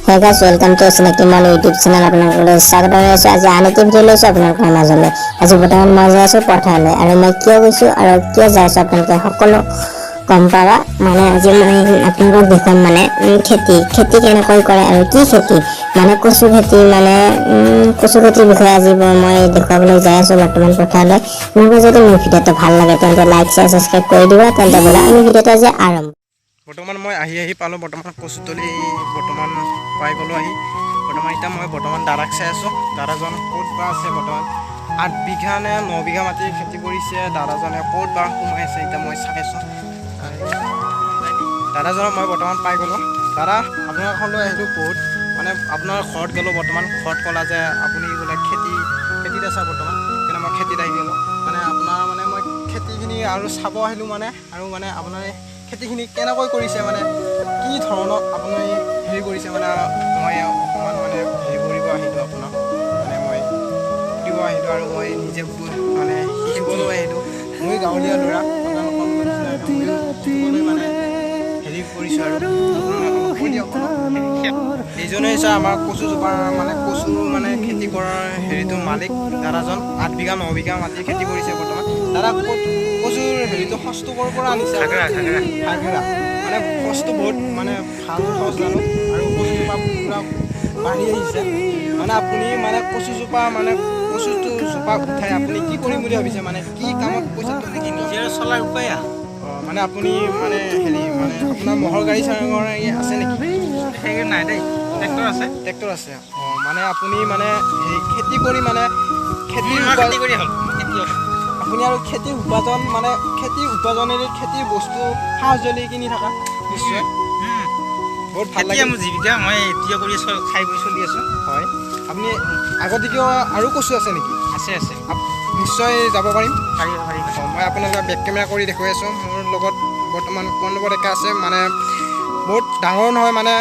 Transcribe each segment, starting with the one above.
হে গাইছ, welcome to চিনাকি মন ইউটিউব চেনেল। আপোনালোকলৈ স্বাগতম জনাইছোঁ। আজি আন এটি ভিডিঅ' লৈছোঁ আপোনালোকৰ মাজলৈ। আজি বৰ্তমান মই যাই আছোঁ পথাৰলৈ আৰু মই কিয় গৈছোঁ আৰু কিয় যাই আছোঁ, আপোনালোকে সকলো গম পাবা। মানে আজি মই আপোনালোকক দেখুৱাম মানে খেতি খেতি কেনেকৈ কৰে আৰু কি খেতি, মানে কচু খেতি, মানে কচু খেতিৰ বিষয়ে আজি মই দেখুৱাবলৈ যাই আছোঁ বৰ্তমান পথাৰলৈ। আপোনালোকৰ যদি মোৰ ভিডিঅ'টো ভাল লাগে, তেন্তে লাইক, শ্বেয়াৰ, ছাবস্ক্ৰাইব কৰি দিব। তেন্তে বোলে আমি ভিডিঅ'টো আজি আৰম্ভ বৰ্তমান মই আহি আহি পালোঁ। বৰ্তমান কচুতলি বৰ্তমান পাই গ'লোঁ আহি। বৰ্তমান এতিয়া মই বৰ্তমান দাদাক চাই আছোঁ। দাদাজন ক'ত বা আছে? বৰ্তমান 8 বিঘা নে 9 বিঘা মাটি খেতি কৰিছে দাদাজনে। ক'ত বা সোমাই আছে, এতিয়া মই চাই আছোঁ। দাদাজনক মই বৰ্তমান পাই গ'লোঁ। দাদা, আপোনাৰ ঘৰলৈ আহিলোঁ বহুত, মানে আপোনাৰ ঘৰত গ'লোঁ। বৰ্তমান ঘৰত ক'লা যে আপুনি বোলে খেতিত আছে বৰ্তমান। সেইকাৰণে মই খেতিত আহি গ'লোঁ। মানে আপোনাৰ মানে মই খেতিখিনি আৰু চাব আহিলোঁ, মানে আৰু মানে আপোনাৰ এই খেতিখিনি কেনেকৈ কৰিছে, মানে কি ধৰণত আপুনি হেৰি কৰিছে, মানে মই অকণমান মানে হেৰি কৰিব আহিলোঁ আপোনাক, মানে মই সুধিব আহিলোঁ আৰু মই নিজে মানে শিকিবলৈ আহিলোঁ। মই গাঁৱলীয়া ল'ৰা, আপোনালোকৰ নিচিনাকৈ ময়ো শিকিবলৈ মানে হেৰি কৰিছোঁ আৰু আপোনালোকে অলপ কৈ দিয়ক অলপ। এইজনে হৈছে আমাৰ কচুজোপাৰ, মানে কচু মানে খেতি কৰাৰ হেৰিটো মালিক দাদাজন। 8 বিঘা 9 বিঘা মাটি খেতি কৰিছে বৰ্তমান। দাদা, ক'ত কচুৰ হেৰিটো, সঁচটো ক'ৰ পৰা আনিছে? ঘাগৰা, ঘাগৰা। ঘাগৰা। মানে সঁচটো বহুত মানে ভাল সঁচ জানো আৰু কচুজোপা পূৰা বাঢ়ি আহিছে। মানে আপুনি মানে কচুজোপা, মানে কচুটো জোপা উঠাই আপুনি কি কৰিম বুলি ভাবিছে? মানে কি কামত পইচাটো কি নিজে চলাৰ উপায় আৰু। অঁ, মানে আপুনি মানে হেৰি, মানে আপোনাৰ ম'হৰ গাড়ী চাহৰ গাড়ী আছে নেকি? সেই নাই দেই, ট্ৰেক্টৰ আছে। ট্ৰেক্টৰ আছে। অঁ, মানে আপুনি মানে হেৰি খেতি কৰি মানে খেতিৰ মই খেতি কৰি হ'ল খেতিয়ক। আপুনি আৰু খেতিৰ উপাৰ্জন, মানে খেতিৰ উপাৰ্জনেৰে খেতিৰ বস্তু, সা সঁজুলি কিনি থকা নিশ্চয়। বহুত ভাল খেতি লাগে। মোৰ জীৱিকা, মই এতিয়া কৰি খাই বৈ চলি আছোঁ। হয়, আপুনি আগতে কিয় আৰু কচু আছে নেকি? আছে, আছে। নিশ্চয় যাব পাৰিম? পাৰিবা, পাৰিবা। অঁ, মই আপোনালোকক বেক কেমেৰা কৰি দেখুৱাই আছোঁ। মোৰ লগত বৰ্তমান কৰ্ণৱ ডেকা আছে। মানে বহুত ডাঙৰ নহয়, মানে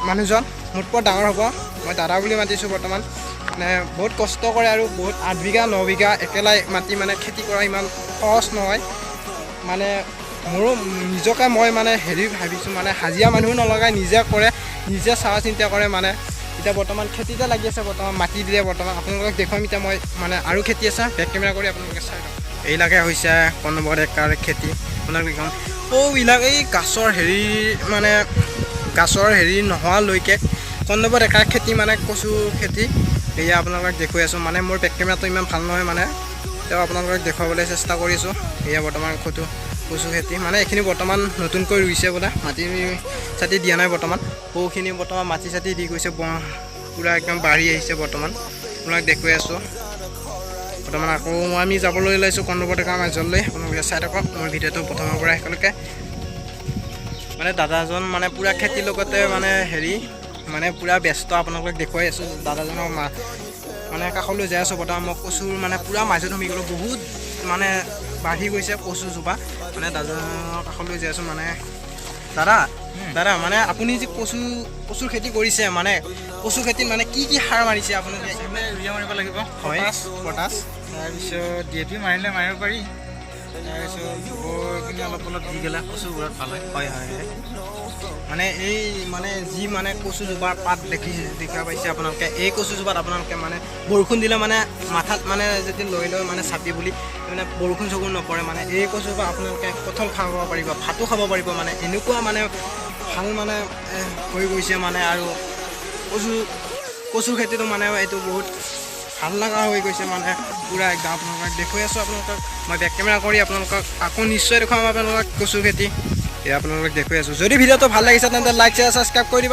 মানুহজন মোতকৈ ডাঙৰ হ'ব। মই দাদা বুলি মাতিছোঁ। বৰ্তমান মানে বহুত কষ্ট কৰে আৰু বহুত 8 বিঘা 9 বিঘা একেলাই মাটি মানে খেতি কৰা ইমান সহজ নহয়। মানে মোৰো নিজকে মই মানে হেৰি ভাবিছোঁ, মানে হাজিৰা মানুহো নলগাই, নিজে কৰে, নিজে চোৱা চিন্তা কৰে। মানে এতিয়া বৰ্তমান খেতিতে লাগি আছে। বৰ্তমান মাটি দিলে, বৰ্তমান আপোনালোকক দেখুৱাম। এতিয়া মই মানে আৰু খেতি আছে, বেক কেমেৰা কৰি আপোনালোকে চাই লওক। এইবিলাকে হৈছে কৰ্ণৱ ডেকাৰ খেতি। আপোনালোকে দেখুৱাম। অ' এইবিলাক এই গাছৰ হেৰি, মানে গাছৰ হেৰি নোহোৱালৈকে কৰ্ণৱ ডেকাৰ খেতি, মানে কচু খেতি এয়া আপোনালোকক দেখুৱাই আছোঁ। মানে মোৰ বেক কেমেৰাটো ইমান ভাল নহয়, মানে তেওঁ আপোনালোকক দেখুৱাবলৈ চেষ্টা কৰিছোঁ। এয়া বৰ্তমান কচু খেতি, মানে এইখিনি বৰ্তমান নতুনকৈ ৰুইছে বোলে, মাটি চাটি দিয়া নাই বৰ্তমান। বহুখিনি বৰ্তমান মাটি চাটি দি গৈছে, পূৰা একদম বাঢ়ি আহিছে। বৰ্তমান আপোনাক দেখুৱাই আছোঁ। বৰ্তমান আকৌ মই আমি যাবলৈ ওলাইছোঁ কৰ্ণৱ ডেকাৰ মাজলৈ। আপোনালোকে চাই থাকক মোৰ ভিডিঅ'টো প্ৰথমৰ পৰা শেষলৈকে। মানে দাদাজন মানে পূৰা খেতিৰ লগতে মানে হেৰি, মানে পূৰা ব্যস্ত। আপোনালোকক দেখুৱাই আছোঁ। দাদাজনৰ মানে কাষলৈ যাই আছোঁ। বৰ্তমান মই কচুৰ মানে পূৰা মাজত সোমাই গ'লোঁ। বহুত মানে বাঢ়ি গৈছে কচুজোপা। মানে দাদাজনৰ কাষলৈ যাই আছোঁ। মানে দাদা, দাদা, মানে আপুনি যি কচুৰ খেতি কৰিছে, মানে কচু খেতিত মানে কি কি সাৰ মাৰিছে আপোনালোকে? ইউৰিয়া মাৰিব লাগিব। হয়। পটাছ। পটাছ। তাৰপিছত ডি এ পি মাৰিলে মাৰিব পাৰি। তাৰপিছত গোবৰখিনি অলপ অলপ দি গ'লে কচুবোৰত ভাল হয়। হয় হয় হয় মানে এই মানে যি মানে কচুজোপাৰ পাত দেখা পাইছে আপোনালোকে, এই কচুজোপাত আপোনালোকে মানে বৰষুণ দিলে মানে মাথাত মানে যদি লৈ লৈ মানে চাপি বুলি মানে বৰষুণ চৰষুণ নপৰে। মানে এই কচুজোপা আপোনালোকে কঠল খাব পাৰিব, ভাতো খাব পাৰিব। মানে এনেকুৱা মানে ভাল মানে হৈ গৈছে। মানে আৰু কচু খেতিটো মানে এইটো বহুত ভাল লগা হৈ গৈছে। মানে পূৰা একদম আপোনালোকক দেখুৱাই আছোঁ। আপোনালোকক মই বেক কেমেৰা কৰি আপোনালোকক আকৌ নিশ্চয় দেখুৱাম আপোনালোকক কচু খেতি। এয়া আপোনালোকক দেখুৱাই আছোঁ। যদি ভিডিঅ'টো ভাল লাগিছে, তেন্তে লাইক, শ্বেয়াৰ, ছাবস্ক্ৰাইব কৰি দিবা।